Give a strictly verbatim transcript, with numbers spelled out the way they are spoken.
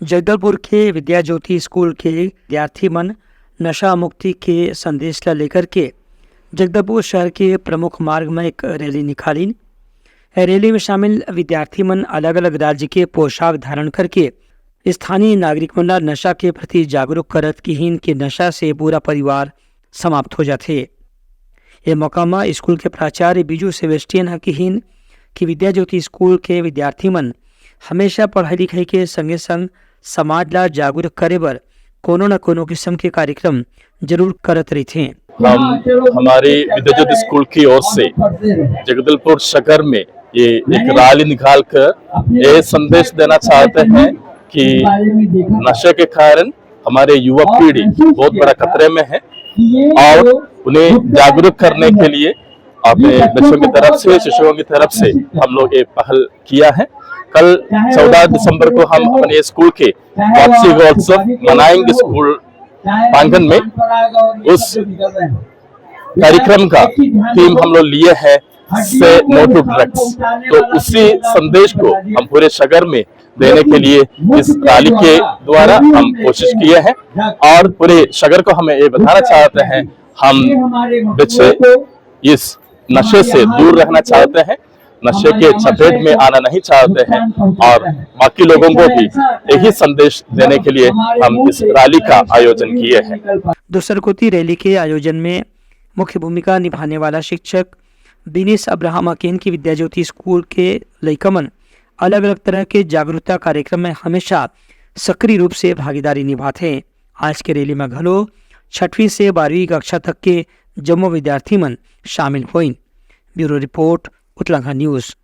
जगदलपुर के विद्या ज्योति स्कूल के विद्यार्थी मन नशा मुक्ति के संदेश ला लेकर के जगदलपुर शहर के प्रमुख मार्ग में एक रैली निकालिन। ए रैली में शामिल विद्यार्थी मन अलग-अलग राज्य के पोशाक धारण करके स्थानीय नागरिक मन ला नशा के प्रति जागरूक करत किहिन कि नशा से पूरा परिवार समाप्त हो जाथे। ए मौका म स्कूल के प्राचार्य बीजू सेबेस्टियन ह किहिन कि विद्या ज्योति स्कूल के विद्यार्थी मन हमेशा पढ़ाई लिखाई के संगे संग समाज ला जागरूक करे बर कोनो न कोनो किस्म के कार्यक्रम जरूर करत रहिथे। हम हमारी विद्या ज्योति स्कूल की ओर से जगदलपुर शहर में ये एक रैली निकाल कर ये संदेश देना चाहते हैं कि नशे के कारण हमारे युवा पीढ़ी बहुत बड़ा खतरे में है और उन्हें जागरूक करने के लिए अपने बच्चों की तरफ से, शिक्षकों की तरफ से हम लोग ये पहल किया है। कल चौदह दिसंबर को हम अपने स्कूल के वार्षिक महोत्सव मनाएंगे स्कूल प्रांगण में। उस कार्यक्रम का थीम हम लोग लिए है से नो टू ड्रग्स। तो उसी संदेश को हम पूरे शहर में देने के लिए इस रैली के द्वारा हम कोशिश किए हैं और पूरे शहर को हमें ये बताना चाहते हैं, हम बच्चे इस नशे से दूर रहना चाहते हैं, नशे के चपेट में आना नहीं चाहते हैं और बाकी लोगों को भी यही संदेश देने के लिए हम इस रैली का आयोजन किए हैं। दूसर कोति रैली के आयोजन में मुख्य भूमिका निभाने वाला शिक्षक बिनेश अब्राहम ह किहिन कि विद्या ज्योति स्कूल के लइका मन अलग-अलग तरह के जागरूकता कार्यक्रम में हमेशा सक्रिय रूप से भागीदारी निभाथे। आज के रैली में घलो छठवीं से बारहवीं कक्षा तक के जम्मो विद्यार्थी मन शामिल होइन। Bureau report, Utlangha news.